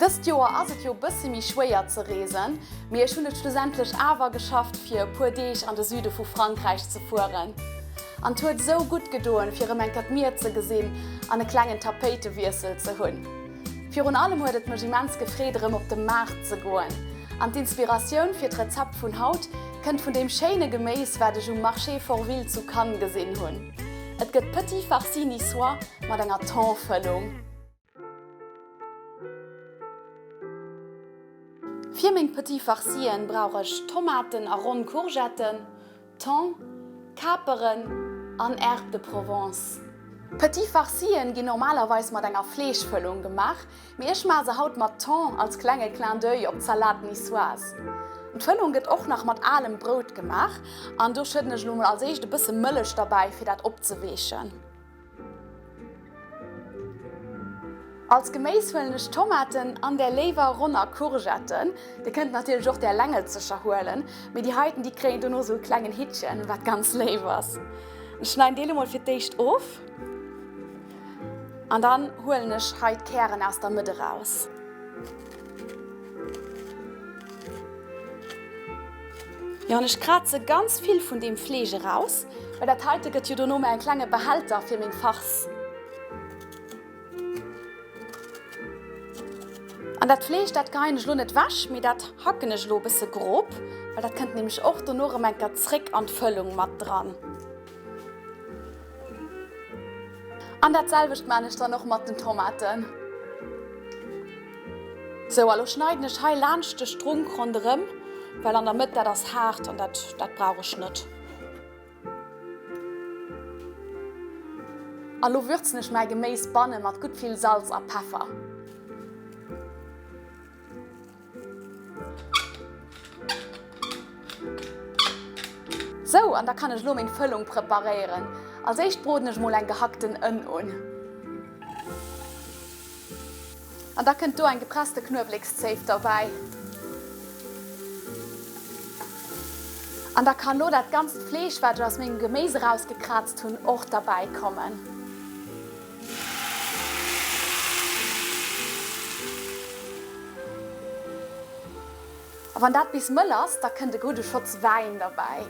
Dëst Joer ass et jo bëssi méi schwéier ze reesen, mee ech hunn et schlussendlech awer geschafft fir e puer Deeg an de Süde vu Frankräich ze fueren. An 't huet esou gutt gedoen fir erëm eng Kéier d'Mier ze gesinn an e klengen Tapéitewiessel ze hunn. Virun allem huet et mech immens gefreet erëm op de Maart ze goen. An d'Inspiratioun fir d'Rezept vun haut kënnt vun deem schéine Geméis wat ech um Marché Forville zu Cannes gesinn hunn. Et gëtt Petit Farci Niçois mat enger Thonfëllung. Fir meng Petit Farcien brauch ech Tomaten a ronn Courgetten, Thon, Kaperen an Herbes de Provence. Petit Farcien ginn normalerweis mat enger Fleeschfëllung gemaach, mee ech maache se haut mat Thon als klenge Clin d'oeil op d'Salade niçoise. D'Fëllung gëtt och nach mat alem Brout gemaach an do schëdden ech elo mol als éischt e bësse Mëllech derbäi fir dat opzeweechen. Als Geméis huelen ech Tomaten an där léiwer ronner Courgetten. Dir kënnt natierlech och där längelzecher huelen, mee déi heiten déi kréien dono sou e klengen Hittchen, wat ganz léif ass. Ech schneiden déi lo mol fir d'éischt of an dann huelen ech hei d'Kären aus der Mëtt eraus. Jo, an ech kraze ganz vill vun deem Fleesch eraus, well dat heite gëtt jo dono mäi klenge Behälter fir meng Farce. An dat Fleesch, dat geheien ech elo net wech, mee dat hacken ech elo e bësse grob, well dat kënnt nämlech och dono erëm eng Kéier zréck an d'Fëllung mat dran. An dat selwecht maan ech dann och mat den Tomaten. Sou, a lo schneiden ech hei laanscht de Strunk ronderëm, well an der Mëtt dat ass haart an dat dat brauch ech net. A lo würzen ech mäi Geméis banne mat gutt vill Salz a Peffer. Sou, an da kann ech lo meng Fëllung preparéieren. Als éischt broden ech mol eng gehackten Ënn un. An da kënnt do eng gepresste Knuewlekszéif derbäi. An da kann lo dat ganzt Fleesch, wat ech aus mengem Geméis erausgekraazt hunn, och derbäi kommen. A wann dat bis mëll ass, da kënnt e gudde Schotz Wäin derbäi.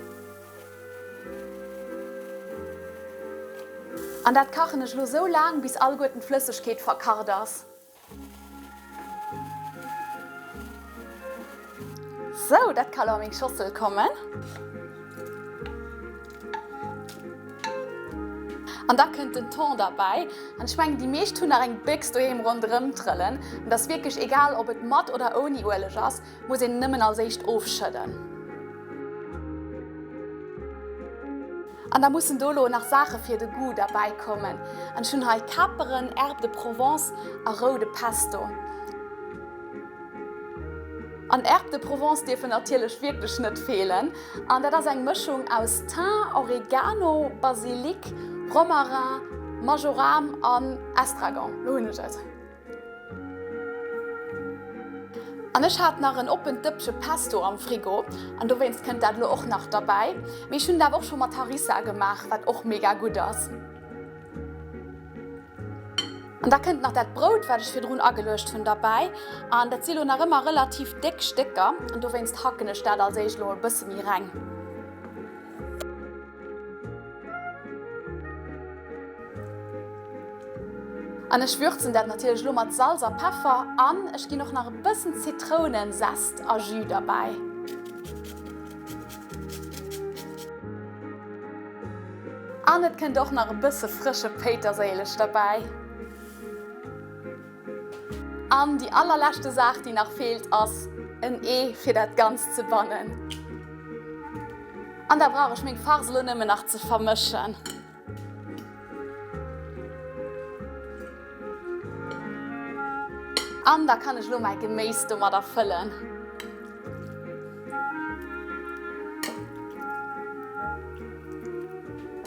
An dat kachen ech lo sou laang, bis alleguerten d'Flëssegkeet verkacht ass. Sou, dat ka lo a meng Schossel kommen. An da kënnt den Thon derbäi. An ech mengen, déi meescht hunn nach eng Béchs doheem ronderëm trëllen. An et ass wierklech egal, ob et mat oder ouni Ueleg ass, muss een en nëmmen als éischt ofschëdden. An da mussen do elo nach Saache fir de Goût derbäi kommen. An ech hunn hei Kaperen, Herbes de Provence a roude Pesto. An Herbes de Provence dierfen natierlech wierklech net feelen. An dat ass eng Mëschung aus Thym, Oregano, Basilic, Romarin, Majoram an Estragon. Lo hunn ech et. An ech hat nach en oppent Dëppche Pesto am Frigo an dowéinst kënnt dat elo och nach derbäi. Mee ech hunn et awer och scho mat Harissa gemaach, wat och mega gutt ass. An da kënnt nach dat Brout, wat ech virdrun ageluecht hunn, derbäi. An dat si lo nach ëmmer relativ déck Stécker an dowéinst hacken ech dat als éischt elo e bësse méi reng. An ech würzen dat natierlech elo mat Salz a Peffer an ech ginn och nach e bëssen Zitrounenzest a Jus derbäi. An et kënnt och nach e bësse frësche Péiterséileg derbäi. An déi allerleschte Saach, déi nach feelt, ass en Ee fir dat Ganzt ze bannen. An da brauch ech meng Farce elo nëmmen nach ze vermëschen. An da kann ech elo mäi Geméis domadder fëllen.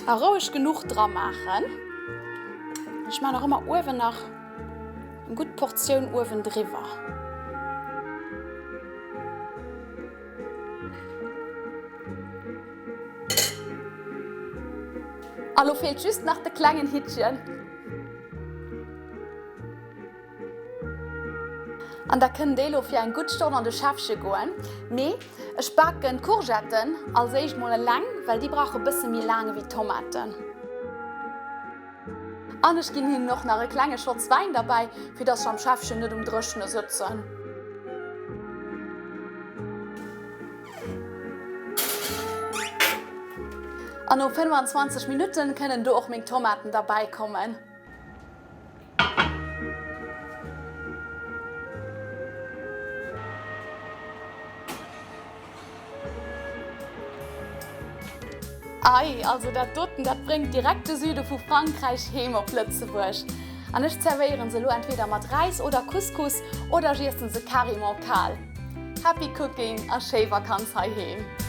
A roueg genuch dra maachen. Ech maan och ëmmer uewen nach eng gutt Portioun uewen driwwer. A lo feelt just nach de klengen Hittchen. An da kënnen déi elo fir eng gutt Stonn an de Schäffche goen. Mee ech baken d'Courgetten als éischt mol eleng, well déi brauche bësse méi laang ewéi d'Tomaten. An ech ginn hinnen och nach e klenge Schotz Wäin derbäi, fir dass se am Schäffchen net um Dréchene sëtzen. An no 25 Minutten kënnen do och meng Tomaten derbäi kommen. Ei, also dat doten, dat bréngt direkt de Süde vu Frankräich heem op Lëtzebuerg. An ech zerwéieren se elo entweder mat Räis oder Couscous oder ech iessen se carrément kal. Happy Cooking a schéi Vakanz heiheem!